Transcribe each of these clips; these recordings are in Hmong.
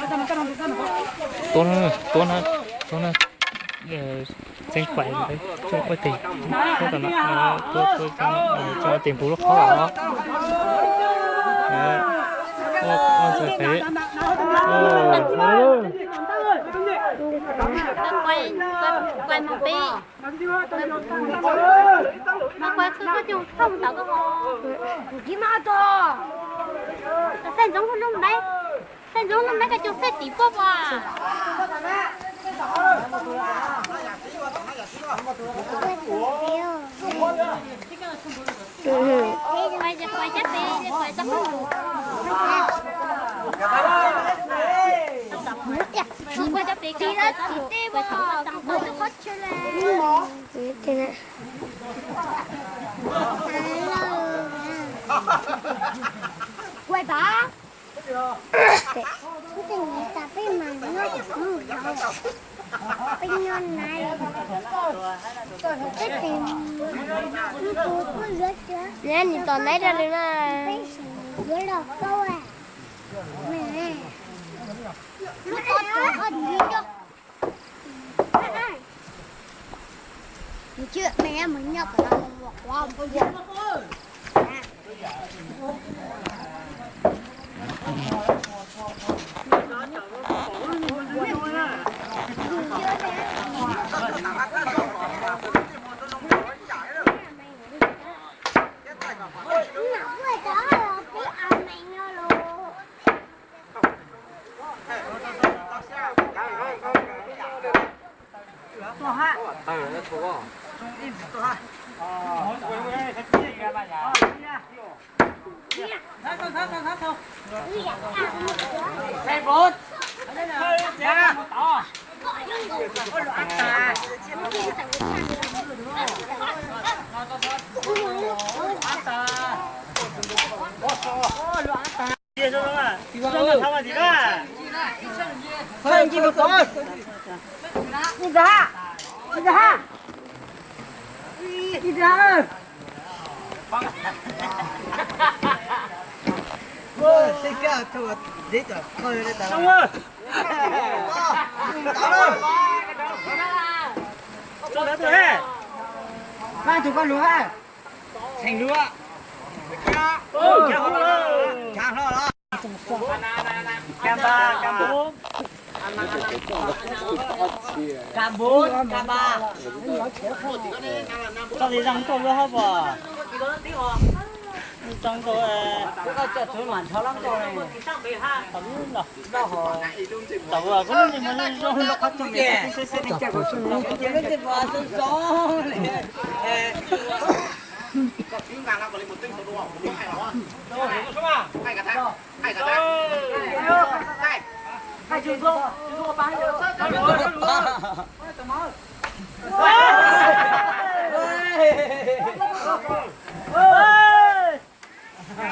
Tuab na, tuab na, tuab na. Txeeb pais tsoom ua tes, tuab, tuab, tsoom ua tes npuv lub qhob los. Ua ntxawg pem. Mas kuv txhua koj cug thooj tau koj ho. Xaj ntxoov lub npe, xaj ntxoov lub npe koj cug xaj tim puab puas. Quay ba. Peb nyob nais, peb tes, tus kuj yuav cua. Nim tos nais rau lwm na. Peb yuav los kaub. Lub qhov tsuas qhov ntxiv nco. Mus chwm, mej mus nyob kom no mus quav. Tseem lub. Kab npab, kab npab. Kab npab, kab npab. Txoj li zoo nkauj lub hab puas? Zoo nkauj, koj coj txwv mam nrho lab nkauj ne. Tom uas kuv lub ntsej muag zoo zoo, lub qhov tsua me, lub ntsej muag zoo zoo.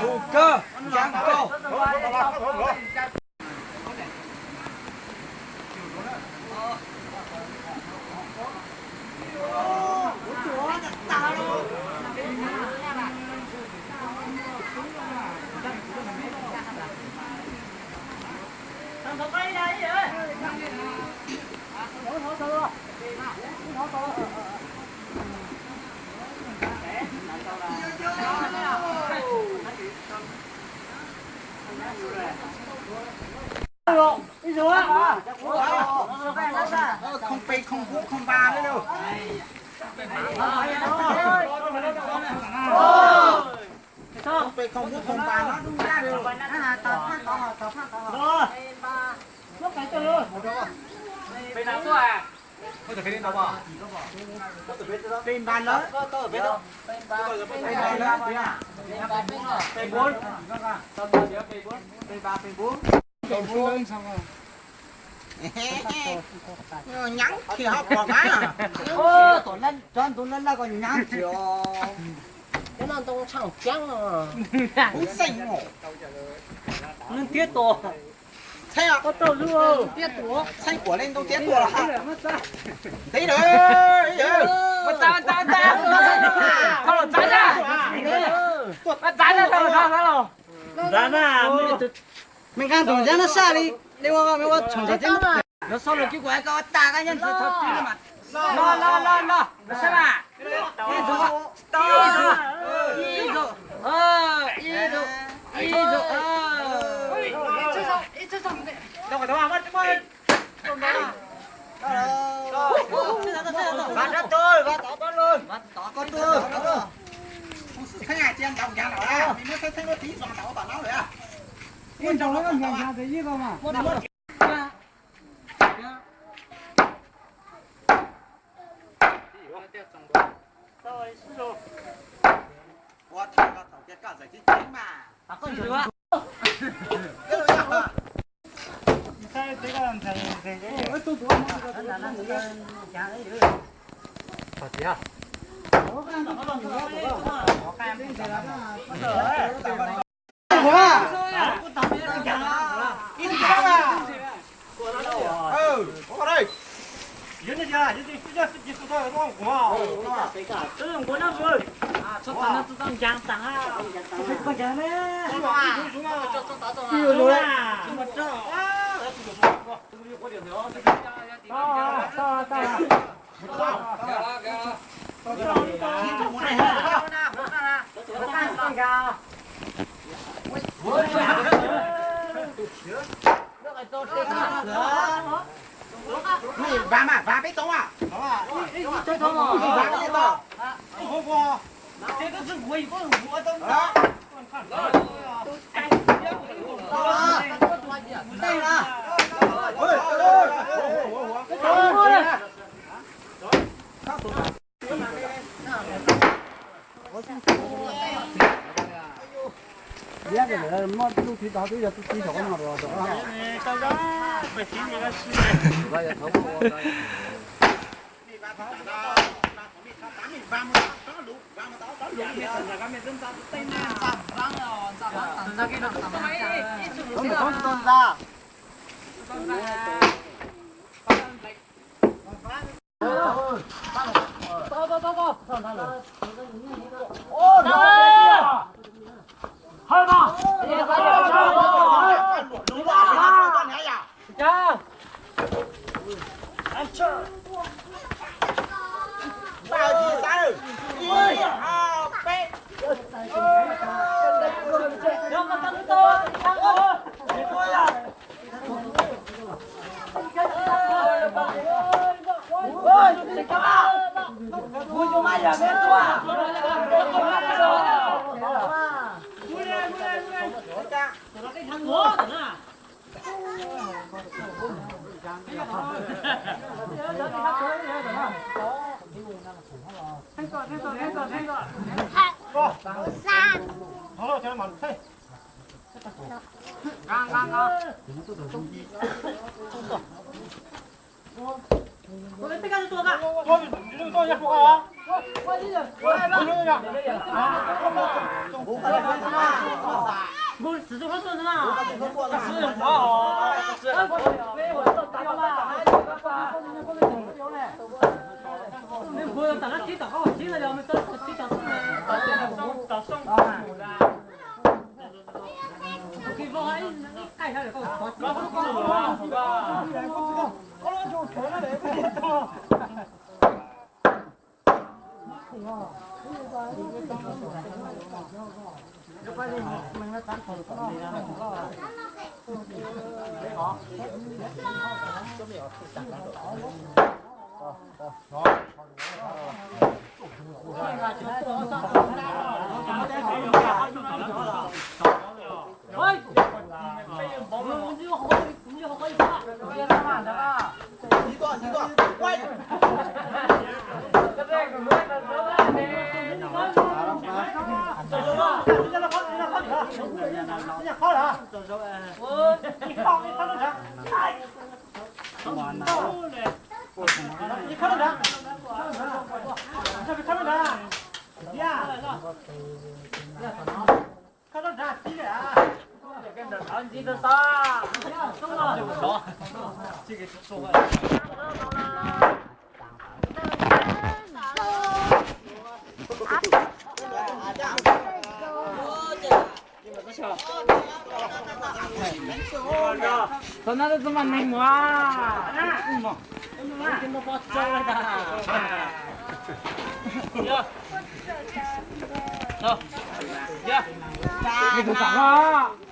Tus kawg, ntxeev koj. Khoom pes khoom pub khoom npas li. Khoom pes khoom pub khoom npas no dub ncaj li. Pes npas lawm. Pes npas lawm tiag. Pes npas, pes npas. Nyav khiav ho pom mas. Cov ntoo laj laj ko nyav khiav. Cov no ntoo tshaaj ceeb. Kub xeej os. Neeg tiab tua. Txheeb, txheeb kuam li ntoo tiab tua los. Ntev lawm. Ua tsav, ua tsav, ua tsav. Thauj los tsav na. Ua tsav na, thauj los tsav, thauj los. Ntxav na, me nqaa tus ntsab no saj li. Yuav xaus lus kiv kuv hais koj ua tag koj nyob ntawd thaum twg mas. Los los los los sab mas. Ib zaug, ib zaug, ib zaug, ib zaug, ib zaug. Ua thaum koj thaum kiag koj txawm ceev ceev mas. Vam mas, vam peb tsoom mas. Vam peb tsoom. Muab lub thib tod twb yog tub tib thaum ub no los. Txog na, txog mas neeg mus. Txog, txog, txog.